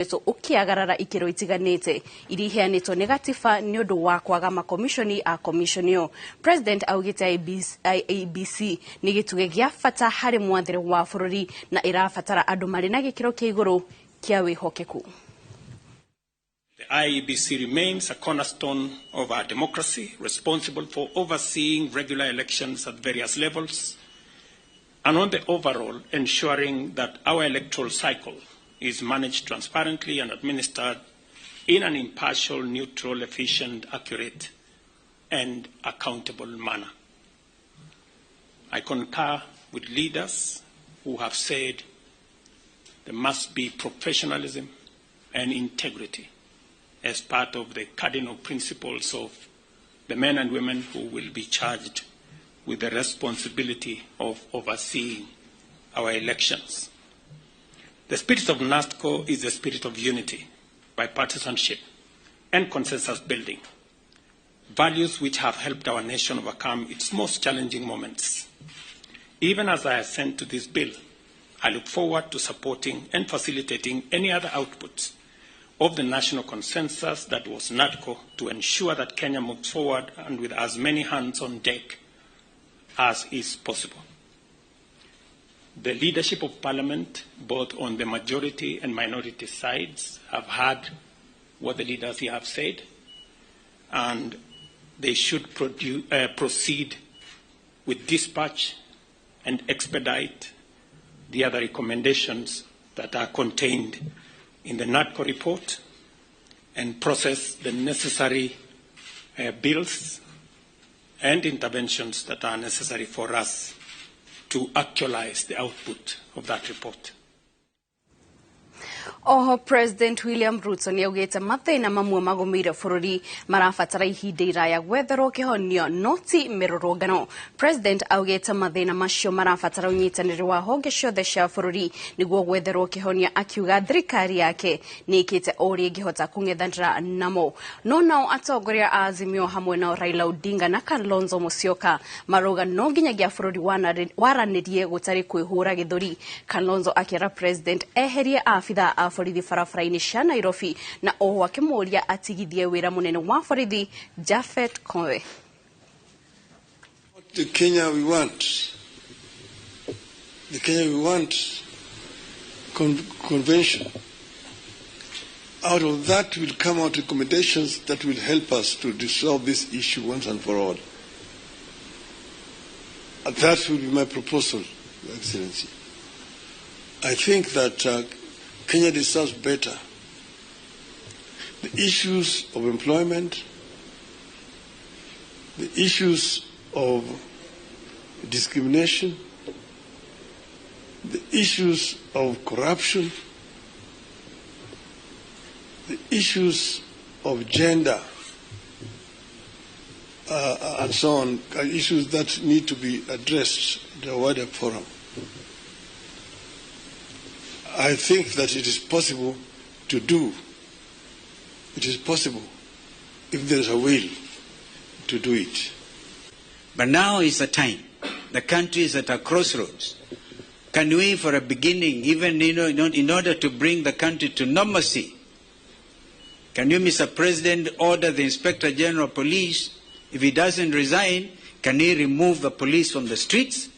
Ũkĩagarara ikĩro itiganĩte iria iheanĩtwo nĩ gatiba nĩ ũndũ wa kwaga makomishoni a commission ĩyo. President augĩte IEBC nĩ gĩtugĩ gĩa bata harĩ mwathĩre wa bũrũri na ĩrabatara andũ marĩ na gĩkĩro kĩa igũrũ kĩa wĩhokeku. The IEBC remains a cornerstone of our democracy, responsible for overseeing regular elections at various levels, and on the overall ensuring that our electoral cycle is managed transparently and administered in an impartial, neutral, efficient, accurate, and accountable manner. I concur with leaders who have said there must be professionalism and integrity as part of the cardinal principles of the men and women who will be charged with the responsibility of overseeing our elections. The spirit of NADCO is the spirit of unity, bipartisanship, and consensus building, values which have helped our nation overcome its most challenging moments. Even as I assent to this bill, I look forward to supporting and facilitating any other outputs of the national consensus that was NADCO to ensure that Kenya moves forward and with as many hands on deck as is possible. The leadership of Parliament, both on the majority and minority sides, have heard what the leaders here have said, and they should proceed with dispatch and expedite the other recommendations that are contained in the NADCO report and process the necessary bills and interventions that are necessary for us to actualize the output of that report. Oho President William Ruto nĩ augĩte mathĩna mamwe magũmĩire bũrũri marabatara ihinda iraya gwetherwo kĩhonio no ti mĩrũrũngano. President augĩte mathĩna macio marabatara ũnyitanĩri wa honge ciothe cia bũrũri nĩguo gwetherwo kĩhonia, akiuga thirikari yake nĩ ĩkĩte o ũrĩa ĩngĩhota kũng'ethanĩra namo. No nao atongoria a Azimio hamwe nao Raila Odinga na Kalonzo Musyoka marauga no nginyagia bũrũri waranĩrie gũtarĩ kwĩhũra gĩthũri. Kalonzo akĩra President eherie abithaa a borithi barabara-inĩ cia Nairobi na oho akĩmũũria atigithie wĩra mũnene wa borithi Japhet Koome. The Kenya we want, the Kenya we want convention. Out of that will come out recommendations that will help us to resolve this issue once and for all. That will be my proposal, Your Excellency. I think that Kenya deserves better. The issues of employment, the issues of discrimination, the issues of corruption, the issues of gender, and so on, are issues that need to be addressed in a wider forum. I think that it is possible to do. It is possible if there is a will to do it. But now is the time. The country is at a crossroads. Can we, for a beginning, even in order to bring the country to normalcy, can you, Mr. President, order the Inspector General of Police, if he doesn't resign, can he remove the police from the streets?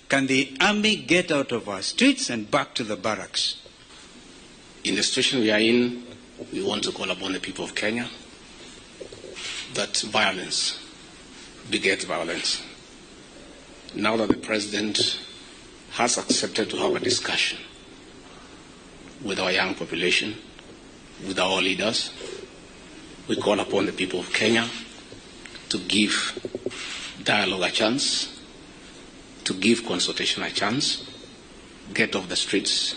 Can the army get out of our streets and back to the barracks? In the situation we are in, we want to call upon the people of Kenya that violence begets violence. Now that the president has accepted to have a discussion with our young population, with our leaders, we call upon the people of Kenya to give dialogue a chance, to give consultation a chance, get off the streets,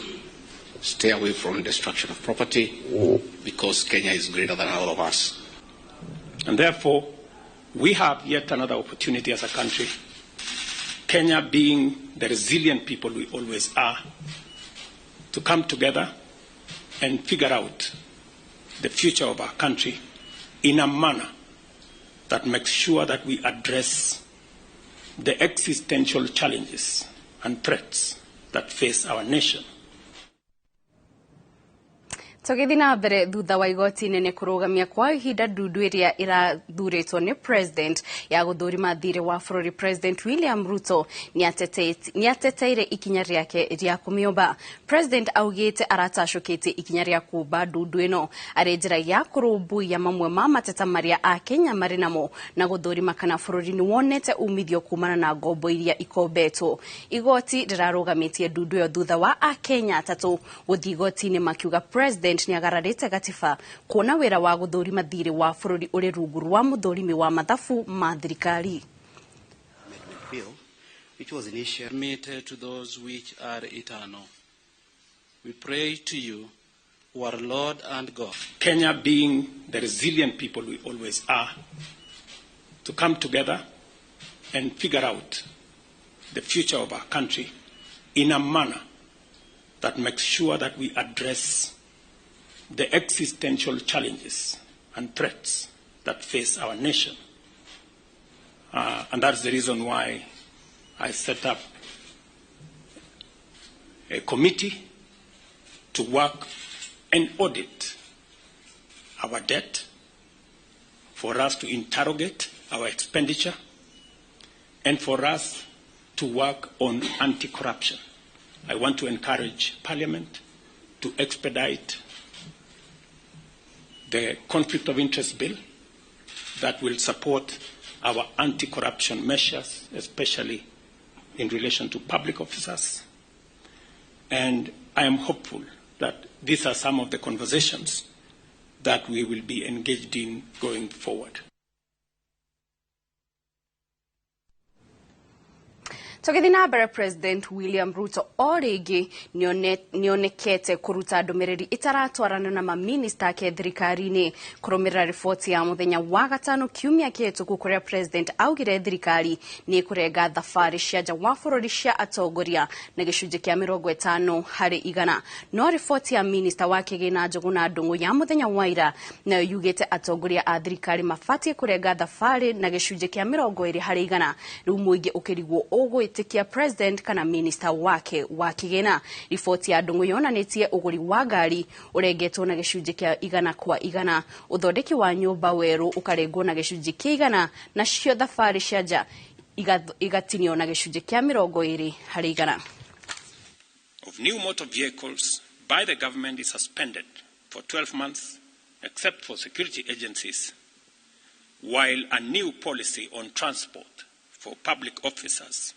stay away from destruction of property, because Kenya is greater than all of us. And therefore, we have yet another opportunity as a country, Kenya being the resilient people we always are, to come together and figure out the future of our country in a manner that makes sure that we address the existential challenges and threats that face our nation. Tũgĩthiĩ na mbere, thutha wa igoti inene kũrũgamia kwa ihinda ndundu ĩrĩa ĩrathurĩtwo nĩ president ya gũthũrima thirĩ wa bũrũri, President William Ruto nĩateteire ikinya rĩake rĩa kũmĩũmba. President augĩte aratacũkĩtie ikinya rĩa kũmba ndundu ĩno arĩ njĩra ya kũrũmbũiya mamwe ma mateta marĩa Akenya marĩ namo na gũthũrima kana bũrũri nĩ wonete umithio kumana na ngombo iria ikombetwo. Igoti rĩrarũgamĩtie ndundu ĩyo thutha wa Akenya atatũ gũthiĩ igoti-inĩ makiuga president nĩagararĩte gatiba kuona wĩra wa gũthũrima thirĩ wa bũrũri ũrĩ rungu rwa mũthũrimi wa mathabu ma thirikari. Bill, which was initiated to those which are eternal. We pray to you, who are Lord and God. Kenya, being the resilient people we always are, to come together and figure out the future of our country in a manner that makes sure that we address the existential challenges and threats that face our nation. And that's the reason why I set up a committee to work and audit our debt, for us to interrogate our expenditure, and for us to work on anti-corruption. I want to encourage Parliament to expedite the Conflict of Interest Bill that will support our anti-corruption measures, especially in relation to public officers. And I am hopeful that these are some of the conversations that we will be engaged in going forward. Tũgĩthiĩ na mbere, President William Ruto o rĩngĩ nĩonekete kũruta ndũmĩrĩri ĩtaratwarana na maminista ake thirikari-inĩ, kũrũmĩrĩra riboti ya mũthenya wa gatano kiumia kĩhĩtũku kũrĩa president augire thirikari nĩ ĩkũrenga thabarĩ cia nja wa bũrũri cia atongoria na gĩcunjĩ kĩa 50%. No riboti ya minista wa kĩgĩna Njũgũna Ndung'u ya mũthenya wa ira nayo yugĩte atongoria a thirikari mabatiĩ kũrenga thabarĩ na gĩcunjĩ kĩa 20%. Rĩu mũingĩ ũkĩrigwo ũgwĩtĩkia president kana minista wake wa kĩgĩna. Riboti ya Ndung'u yonanĩtie ũgũri wa ngari ũrengetwo na gĩcunjĩ kĩa 100%, ũthondeki wa nyũmba werũ ũkarengwo na gĩcunjĩ kĩa 100, nacio thabarĩ cia nja igatinio na gĩcunjĩ kĩa 20%. Of new motor vehicles by the government is suspended for 12 months, except for security agencies, while a new policy on transport for public officers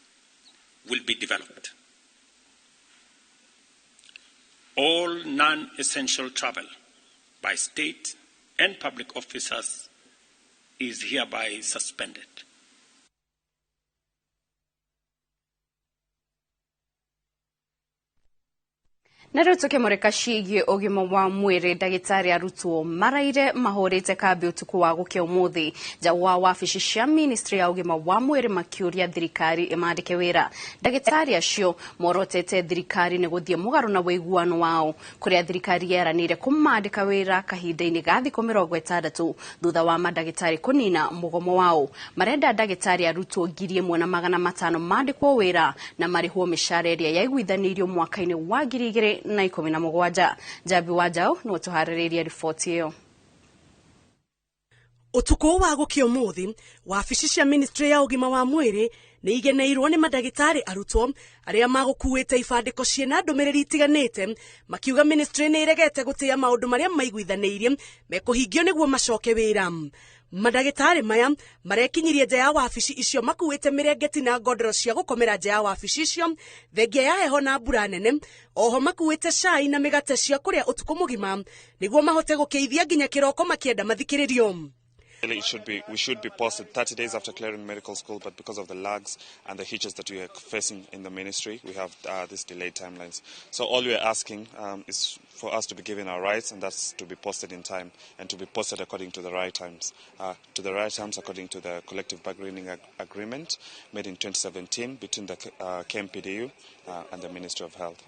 will be developed. All non-essential travel by state and public officers is hereby suspended. Na rĩu tũkĩmũrĩka ciĩgiĩ ũgima wa mwĩrĩ, ndagĩtarĩ arutwo maraire mahũrĩte kambĩ ũtukũ wa gũkĩa ũmũthĩ nja wa wabici cia ministry ya ũgima wa mwĩrĩ makĩũria thirikari ĩmandĩke wĩra. Ndagĩtarĩ acio morotete thirikari nĩ gũthiĩ mũgarũ na ũiguano wao kũrĩa thirikari yeranĩire kũmandĩka wĩra kahinda-inĩ ga thikũ 60 thutha wa mandagĩtarĩ kũnina mũgomo wao. Marenda ndagĩtarĩ arutwo 1,500 mandĩkwo wĩra na marĩhwo mĩcara ĩrĩa yaiguithanĩirio mwaka-inĩ wa 2017. Njambi wa Njau no tũharĩrĩirie riboti ĩyo. Ũtukũ wa gũkĩa ũmũthĩ, wabici cia ministry ya ũgima wa mwĩrĩ nĩ igeneirwo nĩ mandagĩtarĩ arutwo arĩa magũkuĩte ibandĩko ciĩna ndũmĩrĩri itiganĩte makiuga ministry nĩ ĩregete gũtĩa maũndũ marĩa maiguithanĩirie mekũhingio nĩguo macoke wĩra. Mandagĩtarĩ maya marekinyirie nja ya wabici icio makuĩte mĩrengeti na ngondoro cia gũkomera nja ya wabici icio thengia ya heho na mbura nene. Oho makuĩte cai na mĩgate cia kũrĩa ũtukũ mũgima nĩguo mahote gũkĩithia nginya kĩroko makĩenda mathikĩrĩrio. It should be, we should be posted 30 days after clearing medical school, but because of the lags and the hitches that we are facing in the ministry, we have these delayed timelines. So all we are asking is for us to be given our rights, and that's to be posted in time and to be posted according to the right times, according to the collective bargaining agreement made in 2017 between the KMPDU and the Ministry of Health.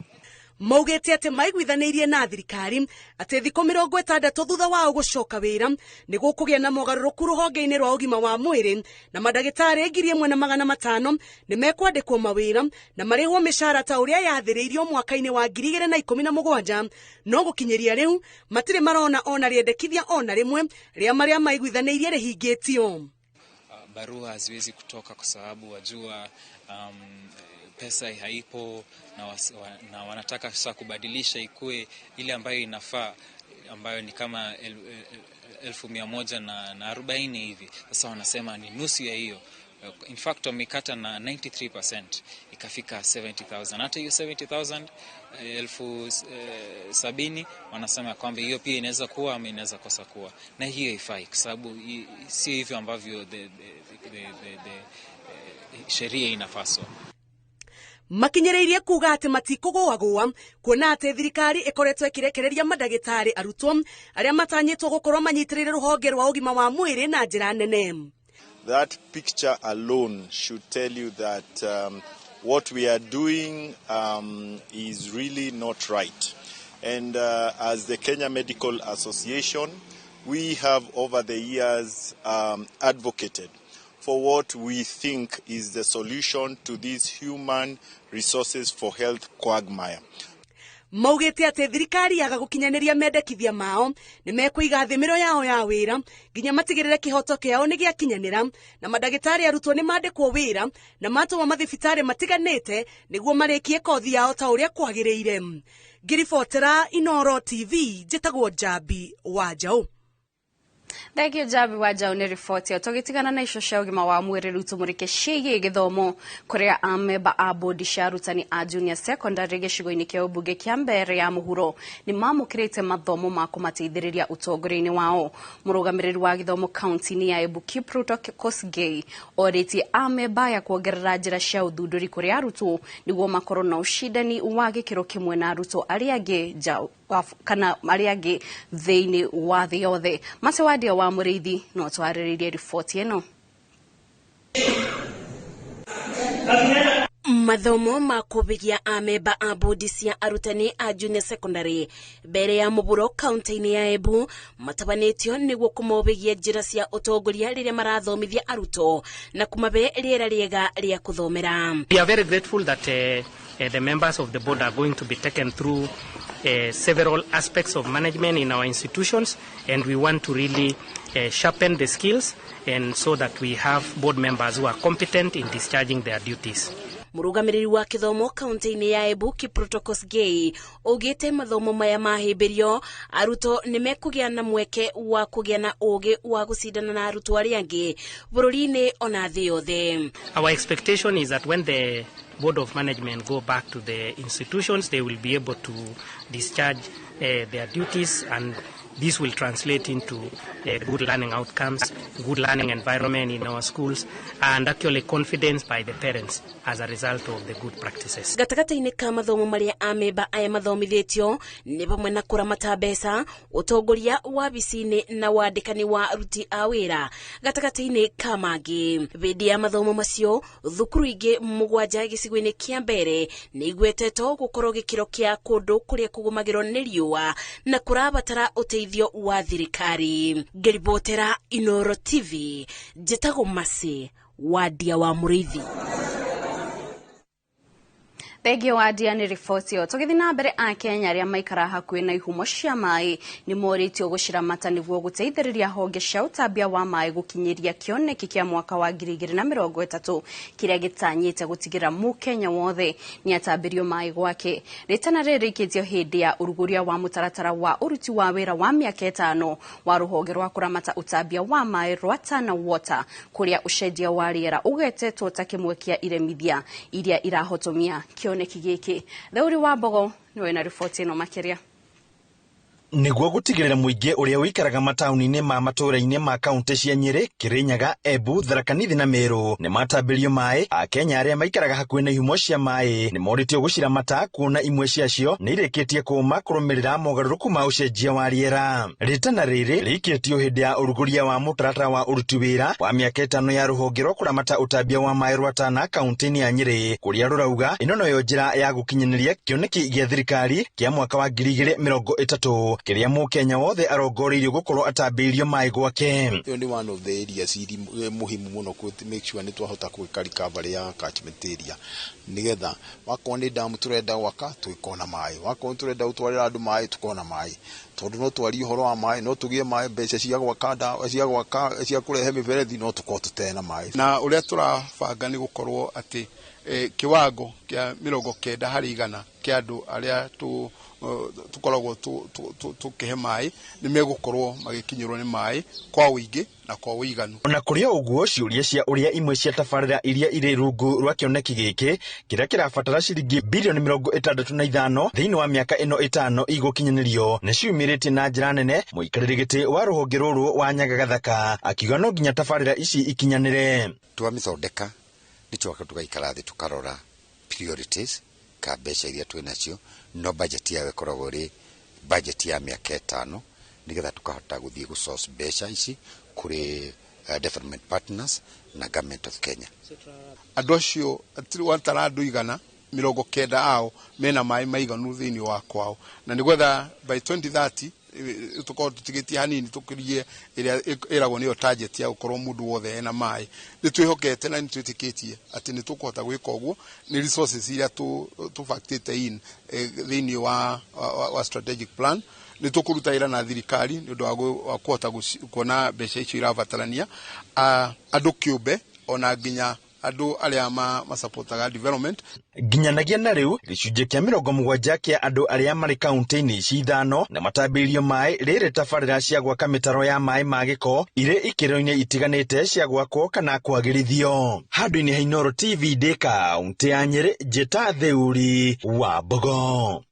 Maugĩte atĩ maiguithanĩirie na thirikari atĩ thikũ 60 thutha wao gũcoka wĩra nĩ gũkũgĩa na mogarũrũku rũhonge-inĩ rwa ũgima wa mwĩrĩ na mandagĩtarĩ 1500 nĩ mekwandĩkwo mawĩra na marĩhwo mĩcara ta ũrĩa yathĩrĩirio mwaka-inĩ wa 2017 no gũkinyĩria rĩu matirĩ marona ona rĩendekithia ona rĩmwe rĩa marĩa maiguithanĩirie rĩhingĩtio. Barua haziwezi kutoka kwa sababu wajua pesa haipo na wanataka sasa kubadilisha ikue ile ambayo inafaa ambayo ni kama 140,000 hivi. Sasa wanasema ni nusu ya hiyo. In fact wamekata na 93% ikafika 70,000. Hata hiyo 70,000 70,000 wanasema kwamba hiyo pia inaweza kuwa ama inaweza kosa kuwa, na hiyo haifai kwa sababu sio hivyo ambavyo the sheria inafaswa. Makinyereirie kuga atĩ matikũgũagũa kuona atĩ thirikari ĩkoretwo ĩkĩrekereria mandagĩtarĩ arutwo arĩa matanyĩtwo gũkorwo manyitĩrĩire rũhonge rwa ũgima wa mwĩrĩ na njĩra nene. That picture alone should tell you that what we are doing is really not right. And as the Kenya Medical Association, we have over the years advocated for what we think is the solution to this human resources for health quagmire. Maugĩte atĩ thirikari yaga gũkinyanĩria mendekithia mao nĩ mekũiga thĩ mĩro yao ya wĩra nginya matigĩrĩre kĩhoto kĩao nĩ gĩakinyanĩra na mandagĩtarĩ arutwo nĩ mandĩkwo wĩra na matũmwo mathibitarĩ matiganĩte nĩguo marĩkie kothi yao ta ũrĩa kwagĩrĩire. Ngĩribotera Inoro TV njĩtagwo Njambi wa Njaũ. Thank you Jabi wa Njaũ nĩ riboti tũgĩtigana na icio cia ũgima wa mwĩrĩ rĩu tũmũrĩke ciĩgiĩ gĩthomo kũrĩa amemba a bodi cia arutani a junior secondary gĩcigo-inĩ kĩa ũmbunge kĩa Mbeere ya mũhuro nĩ mamũkĩrĩte mathomo ma kũmateithĩrĩria ũtongoria-inĩ wao. Mũrũgamĩrĩri wa gĩthomo kaunti-inĩ ya Embu Kipruto Kosgei orĩtie amemba aya kuongerera njĩra cia ũthundũri kũrĩ arutwo nĩguo makorwo na ũcindani wa gĩkĩro kĩmwe na arutwo arĩa angĩ nja kana arĩa angĩ thĩinĩ wa thĩ yothe. Macewadia wa Mũrĩithi no twarĩrĩrie riboti ĩno. Mathomo ma kũbĩgia amemba a bodi cia arutani a junior secondary mbere ya mũburo kaunti-inĩ ya Embu matabanĩtio nĩguo kũmobĩgia njĩra cia ũtongoria rĩrĩa marathomithia arutwo na kũmabe rĩera rĩega rĩa kũthomera. We are very grateful that the members of the board are going to be taken through several aspects of management in our institutions, and we want to really sharpen the skills and so that we have board members who are competent in discharging their duties. Mũrũgamĩrĩri wa kĩthomo kaunti-inĩ ya Embu Kipruto Kosgei augĩte mathomo maya mahĩmbĩrio arutwo nĩ mekũgĩa na mweke wa kũgĩa na ũũgĩ wa gũcindana na arutwo arĩa angĩ bũrũri-inĩ ona thĩ yothe. Our expectation is that when the board of management go back to the institutions, they will be able to discharge their duties, and this will translate into good learning outcomes, good learning environment in our schools, and actually confidence by the parents as a result of the good practices. Gatagatĩ-inĩ ka mathomo marĩa amemba aya mathomithĩtio nĩ hamwe na kũramata mbeca, ũtongoria wabici-inĩ na wandĩkani wa aruti a wĩra gatagatĩ-inĩ ka mangĩ. Hĩndĩ ya mathomo macio, thukuru ingĩ 7 gĩcigo-inĩ kĩa Mbeere nĩ igwetetwo gũkorwo gĩkĩro kĩa kũndũ kũrĩa kũgũmagĩrwo nĩ riũa na kũrabatara ũteithio wa thirikari. Ngĩribotera Inoro TV njĩtagwo Masi Wadia wa Mũrĩithi. Thengio Wadia nĩ riboti ĩyo. Tũgĩthiĩ na mbere, a Kenya arĩa maikara hakuhĩ na ihumo cia maĩ nĩ morĩtio gũciramata nĩguo gũteithĩrĩria honge cia ũtambia wa maĩ gũkinyĩria kĩoneki kĩa mwaka wa 2030 kĩrĩa gĩtanyĩte gũtigĩrĩra mũkenya wothe nĩ atambĩrio maĩ gwake. Rĩtana rĩrĩ rĩikĩtio hĩndĩ ya ũrugũria wa mũtaratara wa ũruti wa wĩra wa mĩaka 5 wa rũhonge rwa kũramata ũtambia wa maĩ rwa Tana Water kũrĩa ũcenjia wa rĩera ũgetetwo ta kĩmwe kĩa iremithia iria irahotomia kĩoneki gĩkĩ. Theuri wa Mbogo nĩwe na riboti ĩno makĩria. Nĩguo gũtigĩrĩra mũingĩ ũrĩa ũikaraga mataũni-inĩ ma matũũra-inĩ ma kaunti cia Nyĩrĩ, Kĩrĩnyaga, Embu, Tharaka Nithi na Meru nĩ matambĩrio maĩ, Akenya arĩa maikaraga hakuhĩ na ihumo cia maĩ nĩ morĩtio gũciramata kuona imwe ciacio nĩ irĩkĩtie kũũma kũrũmĩrĩra mogarũrũku ma ũcenjia wa rĩera. Rĩtana rĩrĩ rĩikĩtio hĩndĩ ya ũrugũria wa mũtaratara wa ũruti wĩra wa mĩaka 5 ya rũhonge rwa kũramata ũtambia wa maĩ rwa Tana kaunti-inĩ ya Nyĩrĩ, kũrĩa rũrauga ĩno noyo njĩra ya gũkinyanĩria kĩoneki gĩa thirikari kĩa mwaka wa 2030 kĩrĩa mũkenya wothe arongoreirio gũkorwo atambĩirio maĩ gwake. Ĩyo nĩ one of the areas iri muhimu mũno kũ make sure nĩ twahota gwĩka recovery ya catchment area nĩgetha wakorwo nĩ damu tũrenda gwaka tũgĩkorwo na maĩ, wakorwo tũrenda gũtwarĩra andũ maĩ tũkorwo na maĩ, tondũ no twarie ũhoro wa maĩ, no tũgĩe maĩ, mbeca cia gwaka ndawa, cia gwaka, cia kũrehe mĩberethi, no tũkorwo tũtena maĩ. Na ũrĩa tũrabanga nĩ gũkorwo atĩ kiwango kĩa 90 harĩ igana kĩa andũ arĩa tũkoragwo tũkĩhe maĩ nĩ megũkorwo magĩkinyĩrwo nĩ maĩ kwa ũingĩ na kwa ũiganu. Ona kũrĩ o ũguo, ciũria cia ũrĩa imwe cia tabarĩra iria irĩ rungu rwa kĩoneki gĩkĩ kĩrĩa kĩrabatara ciringi bilioni 65 thĩinĩ wa mĩaka ĩno 5 igũkinyanĩrio nĩ ciumĩrĩtie na njĩra nene. Mũikarĩri gĩtĩ wa rũhonge rũrũ wa Nyaga Gathaka akiuga no nginya tabarĩra ici ikinyanĩre. Twamĩthondeka nĩ tũcoka tũgaikara thĩ tũkarora priorities ka mbeca iria twĩ nacio, no budget yayo ĩkoragwo ĩrĩ budget ya mĩaka 5 nĩgetha tũkahota gũthiĩ gũ source mbeca ici kũrĩ development partners na government of Kenya. Andũ acio watara andũ 190 ao mena maĩ maiganu thĩinĩ wa kwao, na nĩgetha by 2030 tũkorwo tũtigĩtie hanini tũkĩrie ĩrĩa ĩragwo nĩyo target ya gũkorwo mũndũ wothe ena maĩ. Nĩ twĩhokete na nĩ twĩtĩkĩtie atĩ nĩ tũkũhota gwĩka ũguo nĩ resources iria tũbactĩte in thĩinĩ wa strategic plan. Nĩ tũkũruta wĩra na thirikari nĩ ũndũ wa kũhota kuona mbeca icio irabatarania, andũ kĩũmbe ona nginya andũ arĩa masapotaga development. Nginyanagia na rĩu gĩcunjĩ kĩa 70 kĩa andũ arĩa marĩ kaunti-inĩ ici 5 na matambĩirio maĩ rĩrĩ tabarĩra cia gwaka mĩtaro ya maĩ ma gĩko irĩ ikĩro-inĩ itiganĩte cia gwakwo kana kwagĩrithio. Handũ-inĩ ha Inooro TV ndĩ kaunti ya Nyĩrĩ, Njĩta Theuri wa Mbogo.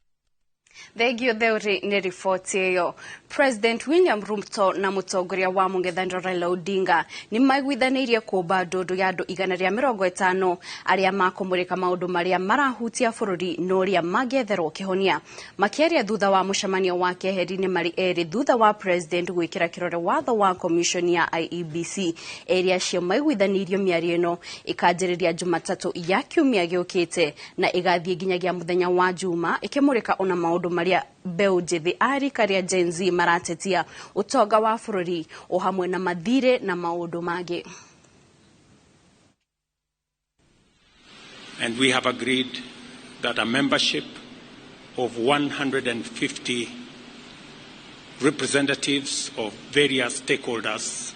Thengio Theuri nĩ riboti ĩyo. President William Ruto na mũtongoria wa mũng'ethanĩro Raila Odinga nĩ maiguithanĩirie kũmba ndundu ya andũ 150 arĩa makũmũrĩka maũndũ marĩa marahutia bũrũri na ũrĩa mangĩetherwo kĩhonia. Makĩaria thutha wa mũcemanio wa keheri-inĩ marĩ erĩ thutha wa President gwĩkĩra kĩrore watho wa commission ya IEBC. Erĩ acio maiguithanĩirio mĩario ĩno ĩkanjĩrĩria Jumatatũ ya kiumia gĩũkĩte na ĩgathiĩ nginyagia mũthenya wa Juma ĩkĩmũrĩka ona maũndũ marĩa mbeũ njĩthĩ a rika rĩa Gen Z maratetia, ũtonga wa bũrũri o hamwe na mathirĩ na maũndũ mangĩ. And we have agreed that a membership of 150 representatives of various stakeholders,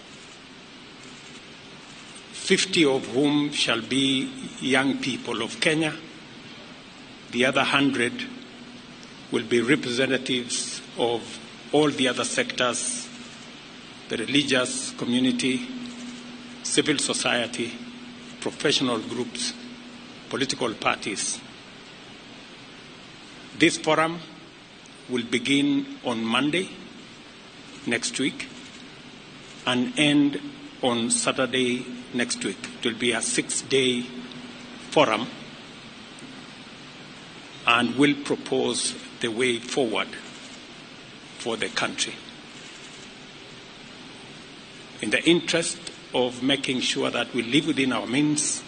50 of whom shall be young people of Kenya, the other 100 will be representatives of all the other sectors, the religious community, civil society, professional groups, political parties. This forum will begin on Monday next week and end on Saturday next week. It will be a 6-day forum and will propose the way forward for the country. In the interest of making sure that we live within our means,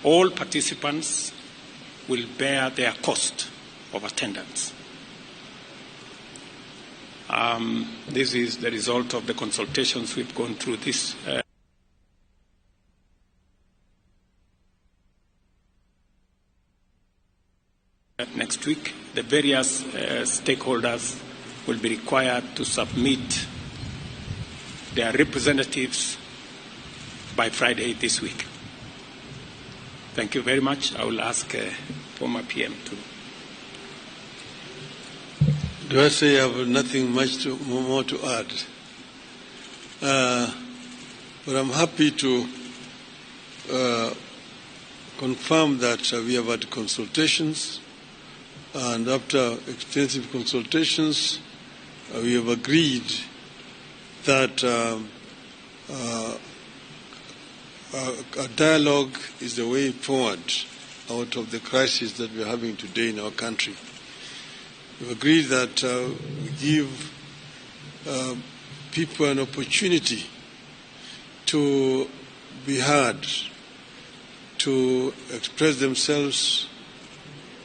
all participants will bear their cost of attendance. This is the result of the consultations we've gone through this next week. The various stakeholders will be required to submit their representatives by Friday this week. Thank you very much. I will ask former PM to. Do I say I have nothing much more to add? But I'm happy to confirm that we have had consultations, and after extensive consultations, We have agreed that a dialogue is the way forward out of the crisis that we are having today in our country. We've agreed that we give people an opportunity to be heard, to express themselves,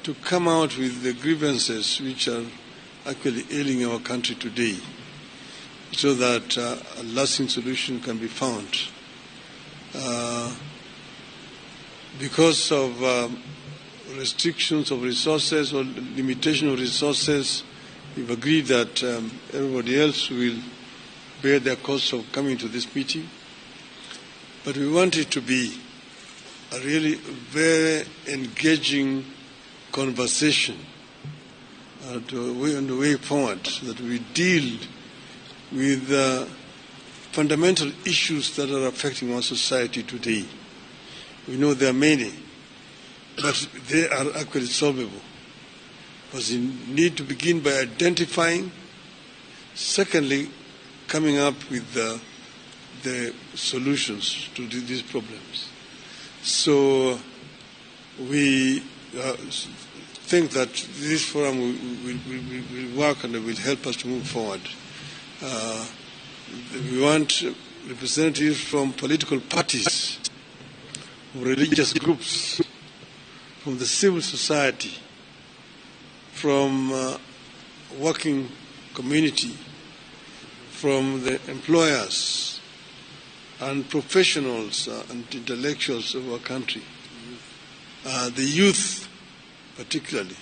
to come out with the grievances which are actually ailing our country today, so that a lasting solution can be found. Because of restrictions of resources or limitation of resources, we've agreed that everybody else will bear their cost of coming to this meeting. But we want it to be a really very engaging conversation on the way forward, so that we deal with the fundamental issues that are affecting our society today. We know there are many, but they are actually solvable. Because you need to begin by identifying, secondly, coming up with the solutions to these problems. So we think that this forum will work and it will help us to move forward. We want representatives from political parties, from religious groups, from the civil society, from working community, from the employers and professionals and intellectuals of our country, the youth particularly,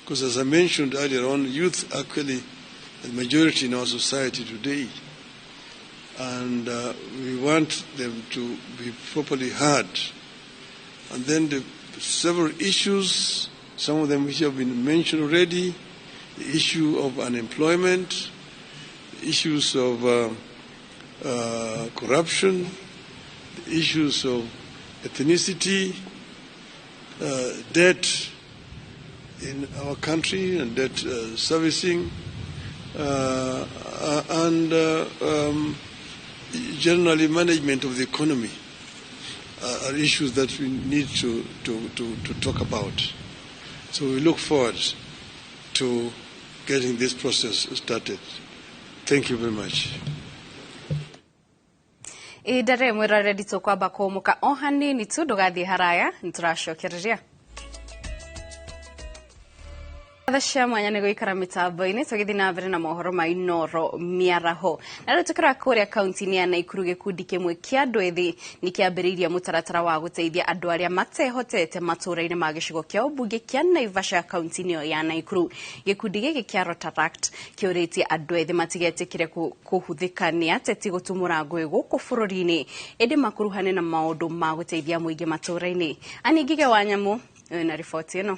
because as I mentioned earlier on, youth actually the majority in our society today, and we want them to be properly heard. And then the several issues, some of them which have been mentioned already, the issue of unemployment, the issues of corruption, the issues of ethnicity, debt in our country and debt servicing, and generally management of the economy are issues that we need to talk about. So we look forward to getting this process started. Thank you very much. Ihinda rĩmwe rĩrĩa tũkwamba kũũmũka o hanini tu ndũgathiĩ haraya nĩtũracokereria. Tha cia mwanya nĩ gũikara mĩtambo-inĩ tũgĩthiĩ na mbere na mohoro ma Inoro mĩaraho. Na rĩu tũkĩrora kũrĩa kaunti-inĩ ya Naikuru gĩkundi kĩmwe kĩa andũ ethĩ nĩ kĩambĩrĩirie mũtaratara wa gũteithia andũ arĩa matehotete matũũra-inĩ ma gĩcigo kĩa ũmbunge kĩa Naivasha kaunti-inĩ ĩyo ya Naikuru. Gĩkundi gĩkĩ kĩa Rotaract kĩũrĩtie andũ ethĩ matigetĩkĩre kũhũthĩka nĩ ateti gũtumũra ngũĩ gũkũ bũrũri-inĩ ĩndĩ makuruhane na maũndũ ma gũteithia mũingĩ matũũra-inĩ. Annie Ngige wa Nyamũ na riboti ĩno.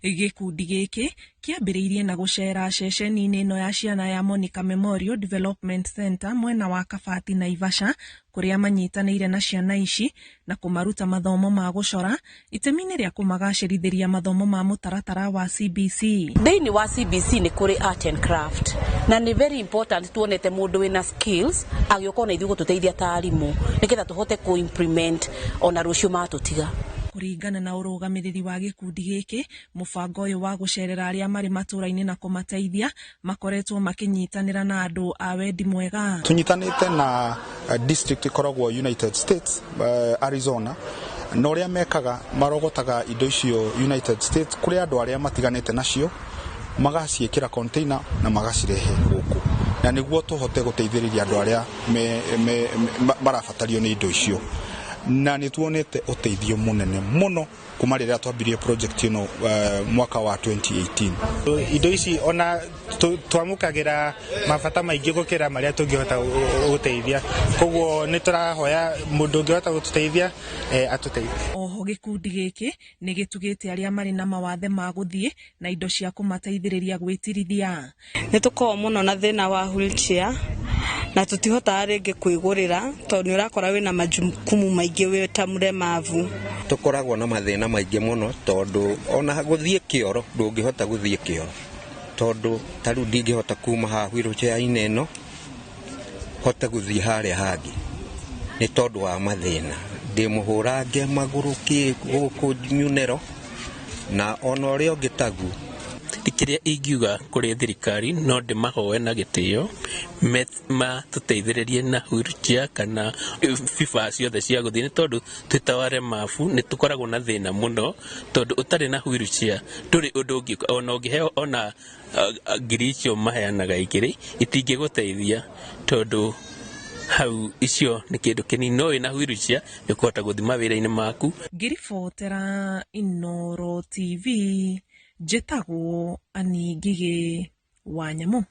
Gĩkundi gĩkĩ kĩambĩrĩirie na gũcera ceceni-inĩ ĩno ya ciana ya Monica Memorial Development Center mwena wa Kabati Naivasha kũrĩa manyitanĩire na ciana ici na kũmaruta mathomo ma gũcora itemi-inĩ rĩa kũmagacĩrithĩria mathomo ma mũtaratara wa CBC. Thĩinĩ wa CBC nĩ kũrĩ art and craft na nĩ very important tuonete mũndũ wĩna skills agĩũka ona ithuĩ gũtũteithia ta arimũ nĩgetha tũhote kũ implement ona rũciũ matũtiga. Kũringana na ũrũgamĩrĩri wa gĩkundi gĩkĩ, mũbango ũyũ wa gũcerera arĩa marĩ matũũra-inĩ na kũmateithia makoretwo makĩnyitanĩra na andũ a wendi mwega. Tũnyitanĩte na district ĩkoragwo United States, Arizona, na ũrĩa mekaga marogotaga indo icio United States kũrĩ andũ arĩa matiganĩte nacio magaciĩkĩra container na magacirehe gũkũ, na nĩguo tũhote gũteithĩrĩria andũ arĩa marabatario nĩ indo icio. Na nĩ tuonete ũteithio mũnene mũno kuma rĩrĩa twambirie project ĩno mwaka wa 2018. Indo ici ona twamũkagĩra mabata maingĩ gũkĩra marĩa tũngĩhota gũteithia, koguo nĩ tũrahoya mũndũ ũngĩhota gũtũteithia atũteithie. Oho gĩkundi gĩkĩ nĩ gĩtugĩte arĩa marĩ na mawathe ma gũthiĩ na indo cia kũmateithĩrĩria gwĩtirithia. Nĩ tũkoragwo mũno na thĩna wa wheelchair na tũtihotaga rĩngĩ kwĩgũrĩra tondũ nĩ ũrakora wĩna majukumu maingĩ wĩ ta mũlemavu. Tũkoragwo na mathĩna maingĩ mũno tondũ ona gũthiĩ kĩoro ndũngĩhota gũthiĩ kĩoro. Tondu ta rĩu ndingĩhota kuma haha wheelchair-inĩ ĩno hote gũthiĩ harĩa hangĩ nĩ tondũ wa mathĩna. Ndĩ mũhũrange magũrũ kĩ gũkũ nyunero na ona ũrĩa ũngĩ taguo. Kĩrĩa ingiuga kũrĩ thirikari no ndĩmahoe na gĩtĩo matũteithĩrĩrie na wheelchair kana vifaa ciothe cia gũthiĩ, nĩ tondũ twĩ ta walemavu nĩ tũkoragwo na thĩna mũno, tondũ ũtarĩ na wheelchair ndũrĩ ũndũ ũngĩka, ona ũngĩheo ona ngiri icio maheanaga igĩrĩ itingĩgũteithia, tondũ hau icio nĩ kĩndũ kĩnini, no wĩna wheelchair nĩ ũkũhota gũthiĩ mawĩra-inĩ maku. Ngĩribotera Inooro TV, njĩtagwo Annie Ngigĩ wa Nyamũ.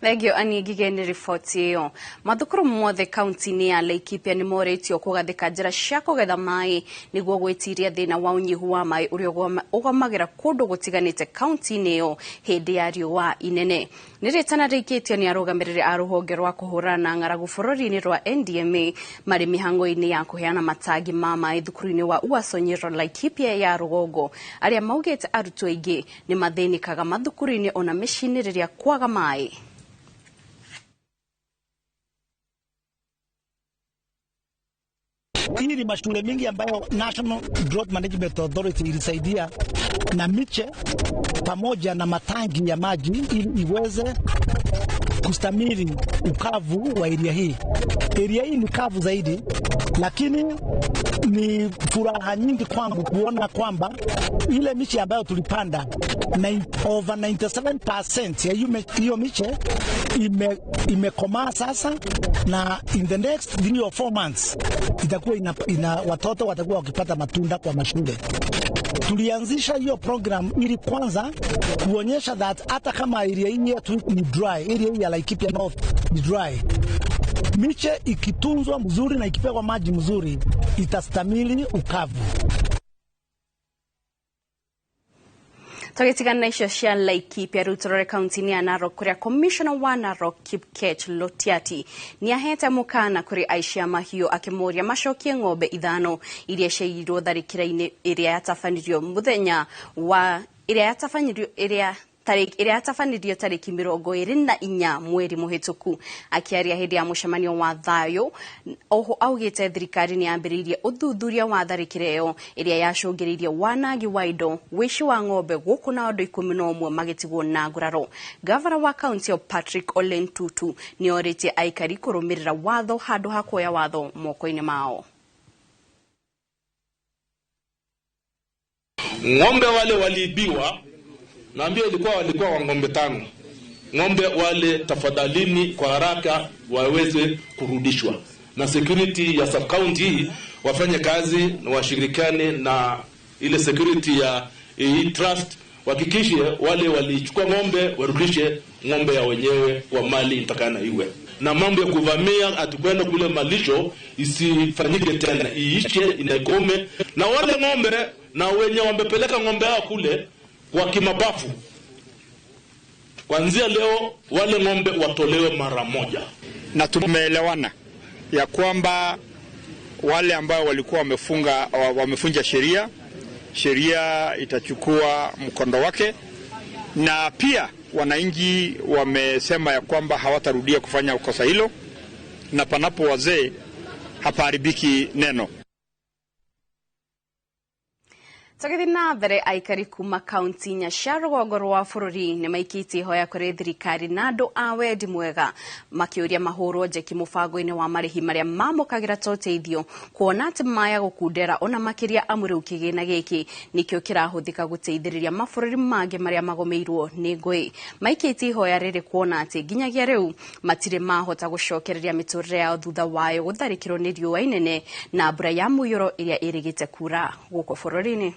Thengio Annie Ngigĩ nĩ riboti ĩyo. Mathukuru mothe kaunti-inĩ ya Laikipia nĩ morĩtio kũgathĩka njĩra cia kũgetha maĩ nĩguo gwĩtiria thĩna wa ũnyihu wa maĩ ũrĩa ũgomagĩra kũndũ gũtiganĩte kaunti-inĩ ĩyo hĩndĩ ya riũa inene. Nĩ rĩtana rĩikĩtio nĩ arũgamĩrĩri a rũhonge rwa kũhũrana na ng'aragu bũrũri-inĩ rwa NDMA marĩ mĩhang'o-inĩ ya kũheana matangi ma maĩ thukuru-inĩ wa Uaso Nyiro Laikipia ya rũgongo, arĩa maugĩte arutwo aingĩ nĩ mathĩnĩkaga mathukuru-inĩ ona mĩciĩ-inĩ rĩrĩa kwaga maĩ. Hii ni mashule mingi ambayo National Drought Management Authority ilisaidia na miche pamoja na matangi ya maji ili iweze kustamili ukavu wa area hii. Area hii ni kavu zaidi, lakini ni furaha nyingi kwangu kuona kwamba ile miche ambayo tulipanda over 97% ya hiyo miche imekomaa sasa, na in the next 3 or 4 months itakuwa ina watoto watakuwa wakipata matunda kwa mashule. Tulianzisha hiyo program ili kwanza kuonyesha that hata kama area hii yetu ni dry, area hii ya Laikipia North ni dry, miche ikitunzwa mzuri na ikipewa maji mzuri itastamili ukavu. Tũgĩtigana na icio cia Laikipia rĩu tũrore kaunti-inĩ ya Narok kũrĩa Commissioner wa Narok Kipkech Lotiati nĩahete mũkana kũrĩ aici a mahiũ akĩmoria macokie ng'ombe 5 iria ciaiyirwo tharĩkĩra-inĩ ĩrĩa yatabanirio mũthenya wa ĩrĩa yatabanirio ĩrĩa ĩrĩa yatabanirio tarĩki 24 mweri mũhĩtũku. Akĩaria hĩndĩ ya mũcemanio wa thayũ oho augĩte thirikari nĩ yambĩrĩirie ũthuthuria wa tharĩkĩra ĩyo ĩrĩa yacũngĩrĩirie wanangi wa indo, wĩici wa ng'ombe gũkũ na andũ 11 magĩtigwo na nguraro. Gavana wa kaunti ĩyo Patrick Ole Ntutu nĩ orĩtie aikari kũrũmĩrĩra watho handũ ha kuoya watho moko-inĩ mao. Ng'ombe wale waliibiwa, naambia walikuwa wa ng'ombe 5. Ng'ombe wale tafadhalini kwa haraka waweze kurudishwa, na security ya sub county wafanye kazi na washirikiane na ile security ya trust, wahakikishe wale walichukua ng'ombe warudishe ng'ombe ya wenyewe wa mali itakana iwe. Na mambo ya kuvamia atukwenda kule malisho isifanyike tena, iishe inakome. Na wale ng'ombe na wenye wamepeleka ng'ombe yao kule kwa kimabafu, kuanzia leo wale ng'ombe watolewe mara moja. Na tumeelewana ya kwamba wale ambao walikuwa wamefunja sheria, sheria itachukua mkondo wake, na pia wananchi wamesema ya kwamba hawatarudia kufanya kosa hilo, na panapo wazee hapaharibiki neno. Tũgĩthiĩ na mbere, aikari kuma kaunti inya cia rũgongo rwa bũrũri nĩ maikĩtie ihoya kũrĩ thirikari na andũ a wendi mwega makĩũria mahũrwo njeki mũbango-inĩ wa marĩhi marĩa mamũkagĩra ta ũteithio, kuona atĩ maya gũkundera ona makĩria amu rĩu kĩgĩna gĩkĩ nĩkĩo kĩrahũthĩka gũteithĩrĩria mabũrũri mangĩ marĩa magomeirwo nĩ ngũĩ. Maikĩtie ihoya rĩrĩ kuona atĩ nginyagia rĩu matirĩ mahota gũcokereria mĩtũrĩre yao thutha wayo gũtharĩkĩrwo nĩ riũa inene na mbura ya mũiyũro ĩrĩa ĩrĩgĩte kura gũkũ bũrũri-inĩ.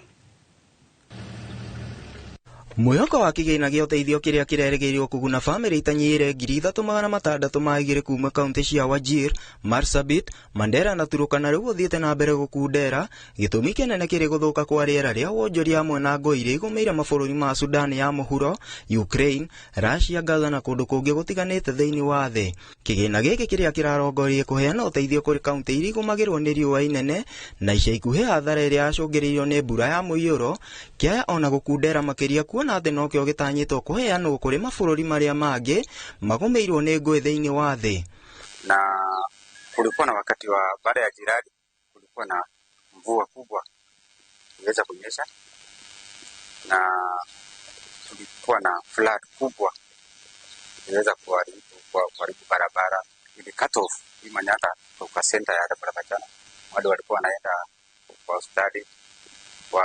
Mwĩhoko wa kĩgĩna gĩa ũteithio kĩrĩa kĩrerĩgĩrĩirwo kũguna bamĩrĩ itanyihĩire 3602 kuma kaunti cia Wajir, Marsabit, Mandera na Turkana rĩu ũthiĩte na mbere gũkundera. Gĩtũmi kĩnene kĩrĩ gũthũka kwa rĩera rĩa wonjoria hamwe na ngũĩ iria igũmĩire mabũrũri ma Sudan ya mũhuro, Ukraine, Russia, Gaza na kũndũ kũngĩ gũtiganĩte thĩinĩ wa thĩ. Kĩgĩna gĩkĩ kĩrĩa kĩrarongoreirie kũheana ũteithio kũrĩ kaunti iria igũmagĩrwo nĩ riũa inene na ica ikuhĩ hathara ĩrĩa yacũngĩrĩirio nĩ mbura ya mũiyũro, kĩaya ona gũkundera makĩria kuona kuona atĩ nokĩo gĩtanyĩtwo kũheanwo kũrĩ mabũrũri marĩa mangĩ magũmĩirwo nĩ ngũĩ thĩinĩ wa thĩ. Na kulikuwa na wakati wa baada ya jirani, kulikuwa na mvua kubwa iliweza kunyesha na tulikuwa na flood kubwa iliweza kuharibu barabara, ili cut off hii Manyatta kutoka center ya Barabachana. Wale walikuwa wanaenda kwa hospitali kwa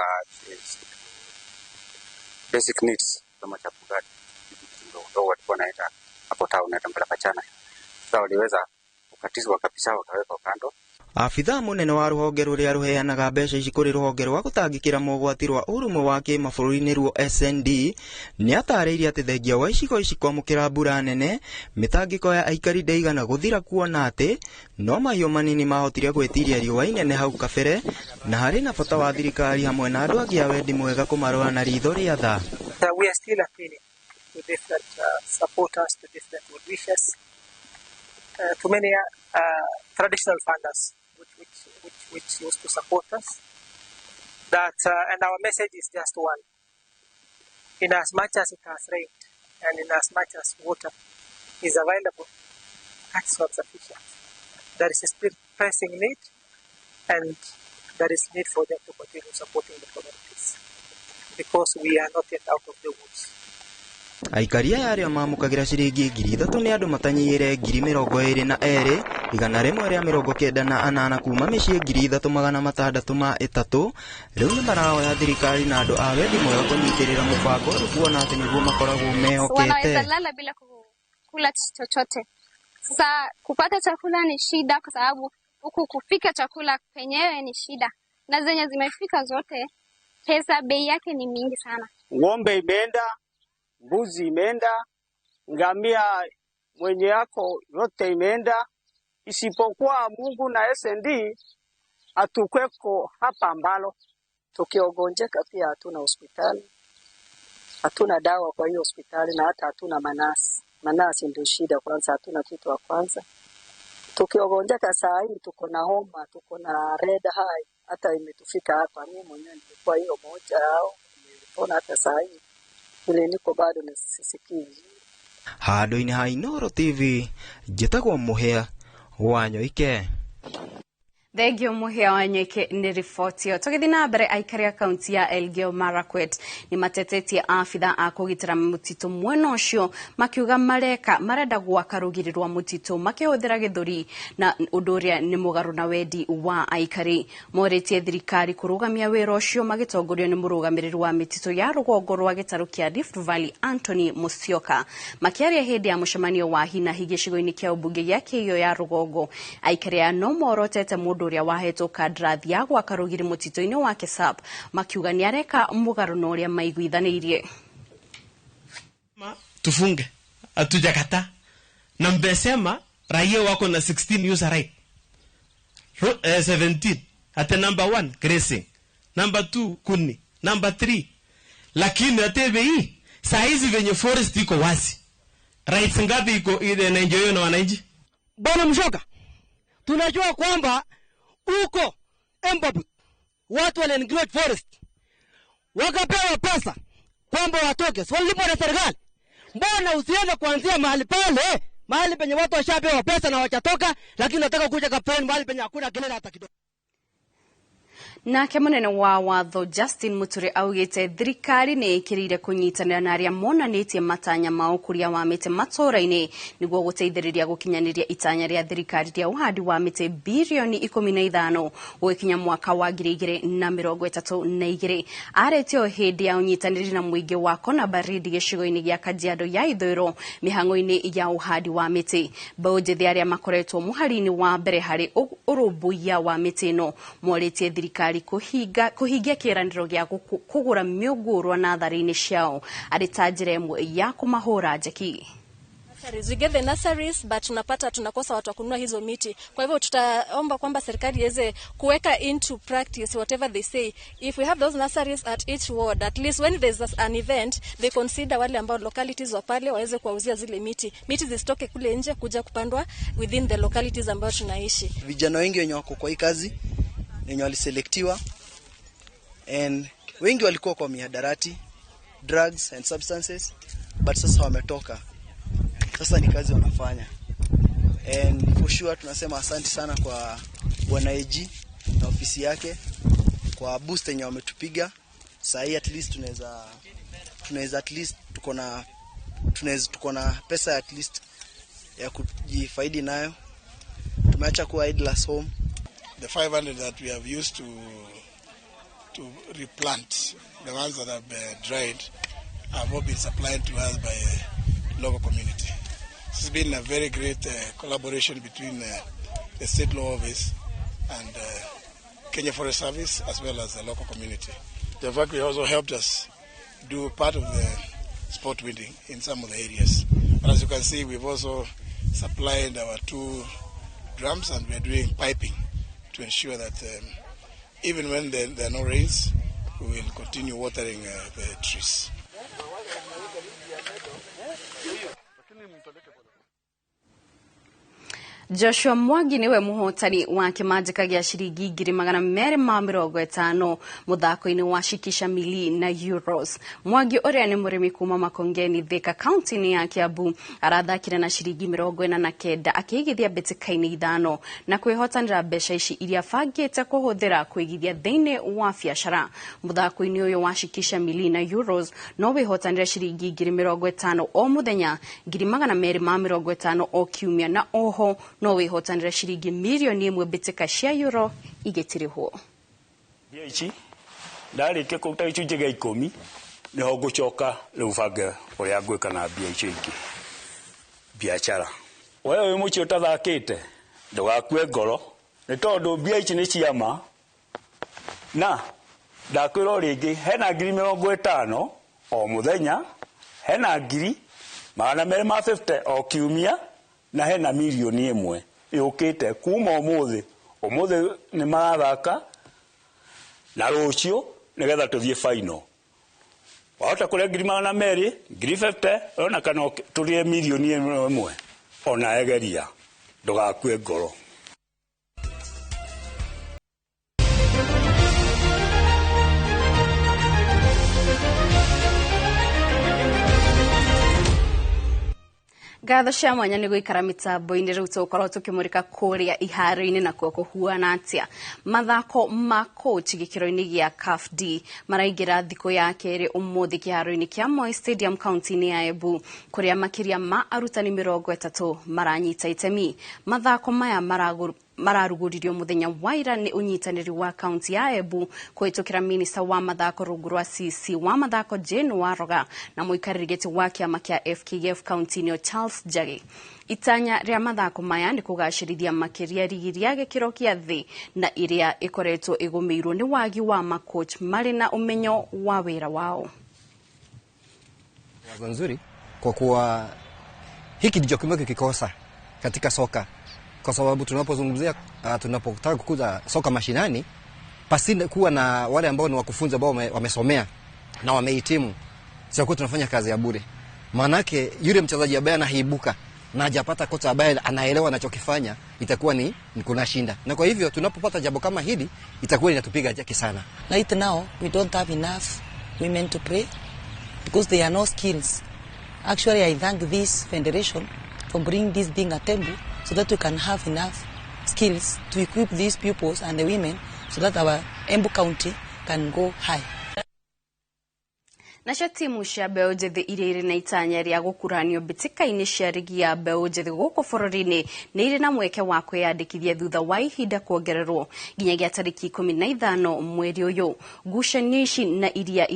basic needs kama chakula ndio walikuwa wanaenda hapo town na Barabachana. Sasa waliweza kukatizwa kabisa wakawekwa kando. Abithaa munene wa ruhonge ruria ruheanaga mbeca ici kuri ruhonge rwa gutangikira mogwati rwa urumwe wa kimabũrũri nĩruo SND nĩatarĩirie atĩ thengia wa icigo ici kwamũkĩra mbura nene mĩtangĩko ya aikari ndĩigana gũthira kuona atĩ no mahiũ manini mahotire gwĩtiria riũa inene hau kabere na harĩ na bata wa thirikari hamwe na andũ angĩ a wendi mwega kũmarora na ritho rĩa tha. We are still appealing to different supporters, to different good wishers, to many traditional funders which used to support us, that and our message is just one: in as much as it has rained and in as much as water is available, that's not sufficient. There is a still pressing need, and there is need for them to continue supporting the communities, because we are not yet out of the woods. Aikari aya arĩa mamũkagĩra ciringi 3,000 nĩ andũ matanyihĩre 22,198 kuma mĩciĩ 3,603 rĩu nĩ marahoya thirikari na andũ a wendi mwega kũnyitĩrĩra mũbango ũyũ kuona atĩ nĩguo makoragwo mehokete. Wanaweza lala bila kula chochote. Sasa kupata chakula ni shida, kwa sababu huku kufika chakula penyewe ni shida, na zenye zimefika zote pesa bei yake ni mingi sana. Ng'ombe imeenda, mbuzi imeenda, ngamia mwenye yako yote imeenda, isipokuwa Mungu na SND atukweko hapa ambalo. Tukiogonjeka pia hatuna hospitali, hatuna dawa kwa hiyo hospitali, na hata hatuna manasi. Manasi ndio shida kwanza, hatuna kitu wa kwanza. Tukiogonjeka saa hii tuko na homa, tuko na red high, hata imetufika hapa. Mimi mwenyewe nilikuwa hiyo moja yao, nilipona hata saa hii vile niko bado nisisikii. Handũ-inĩ ha Inooro TV njĩtagwo Mũhĩa wa Nyoike. Thengio Mũhĩa wa Nyoike nĩ riboti ĩyo. Tũgĩthiĩ na mbere, aikari a kaunti ya Elgeyo Marakwet nĩ matetetie abithaa a kũgitĩra mũtitũ mwena ũcio makiuga marenda gwaka rũgiri rwa mũtitũ makĩhũthĩra gĩthũri na ũndũ ũrĩa nĩ mũgarũ na wendi wa aikari. Morĩtie thirikari kũrũgamia wĩra ũcio magĩtongorio nĩ mũrũgamĩrĩri wa mĩtitũ ya rũgongo rwa gĩtarũ kĩa Rift Valley Anthony Musyoka. Makĩaria hĩndĩ ya mũcemanio wa hi na hi gĩcigo-inĩ kĩa ũmbunge gĩa Kĩiyũ ya rũgongo, aikari aya no morotete mũndũ ũrĩa wahetwo kandarathi ya gwaka rũgiri mũtitũ-inĩ wa Kesap makiuga nĩ areka mũgarũ na ũrĩa maiguithanĩirie. Tufunge hatujakataa, na mmesema raia wako na 16 user right, 17 ate number 1 grazing, number 2 kuni, number 3, lakini atebe hii saa hizi venye forest iko wazi, rights ngapi iko ile na enjoy na wananchi? Bwana Mshoka, tunajua kwamba uko Embabut watu wale encroach forest wakapewa pesa kwamba watoke, so walipwa na serikali. Mbona usiende kuanzia mahali pale, mahali penye watu washapewa pesa na wachatoka, lakini unataka kuja kapeni mahali penye hakuna kelele hata kidogo? Nake munene wa watho Justin Muturi augite thirikari ni ikirire kunyitanira na aria monanitie matanya ma ukuria wa miti matura-ini niguo guteithiriria gukinyaniria itanya ria thirikari ria uhandi wa miti birioni 15 gugikinya mwaka wa 2032. Aretio hindi ya unyitaniri na muingi wa Kona Baridi gicigo-ini gia Kajiado ya Ithũĩro mihango-ini ya uhandi wa miti. Mbeũ njithi aria makoretwo muhari-ini wa mbere hari urumbuiya wa miti ino moritie thirikari kuhingia kĩĩranĩro gĩa kũgũra mĩũngũrwa natharĩ-inĩ ciao arĩ ta njĩra ĩmwe ya kũmahũra njeki. We get the nurseries but tunapata tunakosa watu wa kununua hizo miti. Kwa hivyo tutaomba kwamba serikali iweze kuweka into practice whatever they say. If we have those nurseries at each ward, at least when there's an event they consider wale ambao localities wa pale waweze kuwauzia zile miti. Miti zisitoke kule nje kuja kupandwa within the localities ambao tunaishi. Vijana wengi wenye wako kwa hii kazi wenye waliselektiwa and wengi walikuwa kwa mihadarati, drugs and substances, but sasa wametoka. Sasa ni kazi wanafanya. And for sure tunasema asante sana kwa Bwana AG na ofisi yake kwa boost yenye wametupiga. Sasa hii at least tunaweza at least tuko na pesa at least ya kujifaidi nayo. Tumeacha kuwa idlers home. The 500 that we have used to replant the ones that have dried have all been supplied to us by local community. This has been a very great collaboration between the state law office and Kenya Forest Service as well as the local community. The factory also helped us do part of the spot weeding in some of the areas. But as you can see, we've also supplied our 2 drums and we're doing piping to ensure that even when there are no rains, we will continue watering the trees. Joshua Mwangi niwe muhotani wa kimanjika gia ciringi 250,000 muthako-ini wa Shikisha Mili na Euros. Mwangi uria ni murimi kuma Makongeni Thika kaunti-ini ya Kiambu arathakire na ciringi 49 akiigithia mbĩtĩka-inĩ 5 na kwihotanira mbeca ici iria bangĩte kũhũthĩra kwĩgithia thĩinĩ wa biacara. Muthako-ini ũyũ wa Shikisha Mili na Euros no wĩhotanire ciringi 50,000 o muthenya, 250,000 o kiumia na oho no wihotanire ciringi 1,000,000 mbĩtĩka cia euro igĩtirihwo. Mbia ici ndarĩkia kũruta gĩcunjĩ gĩa 10 nĩho ngũcoka rĩu bange ũrĩa ngwĩka na mbia icio ingĩ biacara. We wĩ mũciĩ ũtathakĩte ndũgakue ngoro nĩ tondũ mbia ici nĩ ciama na ndakwĩra o rĩngĩ hena 50,000 o mũthenya, hena 250,000 o kiumia na hena 1,000,000 yũkĩte kuma ũmũthĩ. Ũmũthĩ nĩ marathaka na rũciũ nĩgetha tũthiĩ final. Wahota kũrĩa 200,000, 50,000 ona kana tũrĩe 1,000,000 ona egeria ndũgakue ngoro. Ngatho cia mwanya nĩ gũikara mĩtambo-inĩ rĩu tũgũkorwo tũkĩmũrĩka kũrĩa iharo-inĩ nakuo kũhuana atĩa. Mathako ma coach gĩkĩro-inĩ gĩa CAF D maraingĩra thikũ ya kerĩ ũmũthĩ kĩharo-inĩ kĩa Moi Stadium kaunti-inĩ ya Embu kũrĩa makĩria ma arutani 30 maranyita itemi. Mathako maya mararugũririo muthenya wa ira nĩ ũnyitanĩri wa kaunti ya Embu kũhĩtũkĩra minista wa mathako rungu rwa CC wa mathako Jane Waroga na mũikarĩri gĩtĩ wa kĩama kĩa FKF kaunti-inĩ Charles Njagi. Itanya rĩa mathako maya nĩ kũgacĩrithia makĩria rigi rĩa gĩkĩro kĩa thĩ na iria ĩkoretwo ĩgũmĩirwo nĩ wagi wa makoch marĩ na ũmenyo wa wĩra wao. Wazo nzuri kwa kuwa hiki ndicho kimekuwa kikikosa katika soka, kwa sababu tunapozungumzia tunapotaka kukuza soka mashinani pasina kuwa na wale ambao ni wakufunzi ambao wamesomea na wamehitimu, sio kwa tunafanya kazi ya bure. Maanake yule mchezaji ambaye anaibuka na hajapata kocha ambaye anaelewa anachokifanya itakuwa ni kuna shinda, na kwa hivyo tunapopata jambo kama hili itakuwa inatupiga jeki sana. Right now we don't have enough women to play because there are no skills. Actually I thank this federation for bringing this thing at Embu so that we can have enough skills to equip these pupils and the women so that our Embu County can go high. Nacio timu cia mbeũ njĩthĩ iria irĩ na itanya rĩa gũkuranio mbĩtĩka-inĩ cia rigi ya mbeũ njĩthĩ gũkũ bũrũri-inĩ nĩ irĩ na mweke wa kwĩyandĩkithia thutha wa ihinda kuongererwo nginyagia tarĩki 15 mweri ũyũ. Ngucanio ici na iria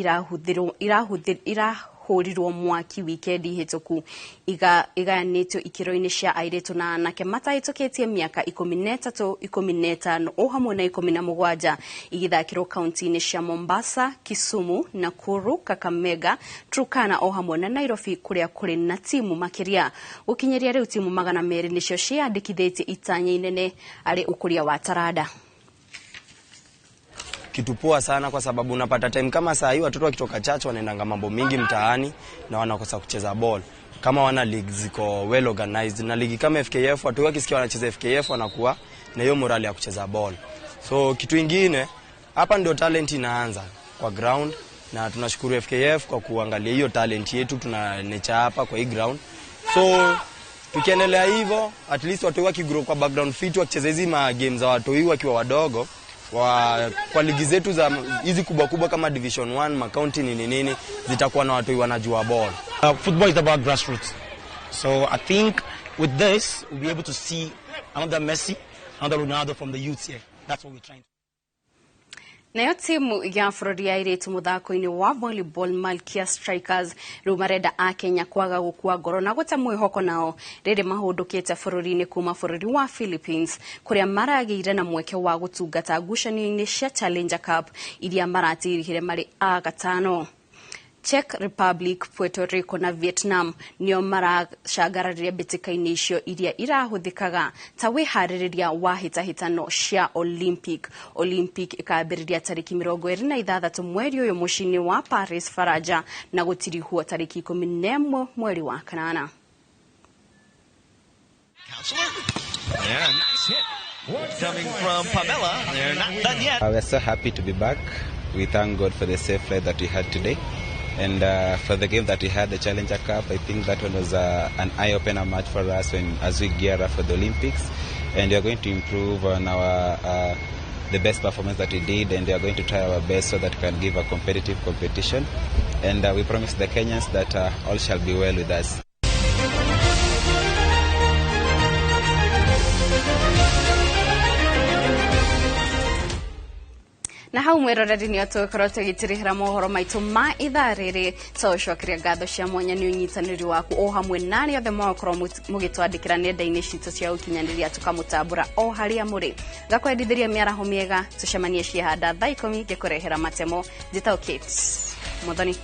irahũrirwo mwaki wikendi hĩtũku igayanĩtio ikĩro-inĩ cia airĩtu na anake matahĩtũkĩtie mĩaka 13, 15 o hamwe na 17 igĩthakĩrwo kaunti-inĩ cia Mombasa, Kisumu, Nakuru, Kakamega, Turkana o hamwe na Nairobi kũrĩa kũrĩ na timu makĩria. Gũkinyĩria rĩu timu 200 nĩcio ciĩyandĩkithĩtie itanya inene arĩ ũkũria wa taranda. Kitu poa sana kwa sababu unapata time kama saa hii watoto wakitoka church wanaendanga mambo mingi mtaani na wanakosa kucheza ball. Kama wana league ziko well organized na ligi kama FKF, watu wakisikia wanacheza FKF wanakuwa na hiyo morale ya kucheza ball. So kitu ingine hapa ndio talent inaanza kwa ground. Na tunashukuru FKF kwa kuangalia hiyo talent yetu tuna nature hapa kwa hii ground. So tukiendelea hivyo, at least watoi wakigrow kwa background fit, wakicheza hizi ma games za watoi wakiwa wadogo, kwa ligi zetu za hizi kubwa kubwa kama Division 1, ma county nini nini, zitakuwa na watoi wanajua ball. Football is about grassroots. So I think with this we'll be able to see another Messi, another Ronaldo from the youths here. That's what we're trying to. Nayo timu ya bũrũri ya airĩtu mũthako-inĩ wa volleyball Malkia Strikers rĩu marenda a Kenya kwaga gũkua ngoro na gũte mwĩhoko nao rĩrĩ mahũndũkĩte bũrũri-inĩ kuma bũrũri wa Philippines kũrĩa maragĩire na mweke wa gũtungata ngucanio-inĩ cia Challenger Cup iria maratirihire marĩ a gatano. Czech Republic, Puerto Rico na Vietnam nĩo maracangararire mbĩtĩka-inĩ icio iria irahũthĩkaga ta wĩharĩrĩria wa hĩtahĩtano cia Olympic. Olympic ĩkambĩrĩria tarĩki 26 mweri ũyũ mũciĩ-inĩ wa Paris, Faranja, na gũtirihwo tarĩki 11 mweri wa kanana. Yeah, nice hit coming from Pamela. They're not done yet. We are so happy to be back. We thank God for the safe flight that we had today. And for the game that we had, the Challenger Cup, I think that one was an eye-opener match for us as we gear up for the Olympics. And we are going to improve on our the best performance that we did, and we are going to try our best so that we can give a competitive competition. And we promise the Kenyans that all shall be well with us. Na hau mwiroreri nä tågäkorwo tå gä tirä mohoro maitå ma ithaa rä rä tåcokeria ngatho cia mwanya nä å nyitanä waku o hamwe na arä othe mwakorwo må gä twandä kä ra nenda-inä citå cia å kinyanä ria tå kamå tambå ra o harä a må rä gakwendithä ria mä araho mä ega tå cemanie ciehanda thaa 10 ngä kå rehera matemo njätagwo Kate Muthoni.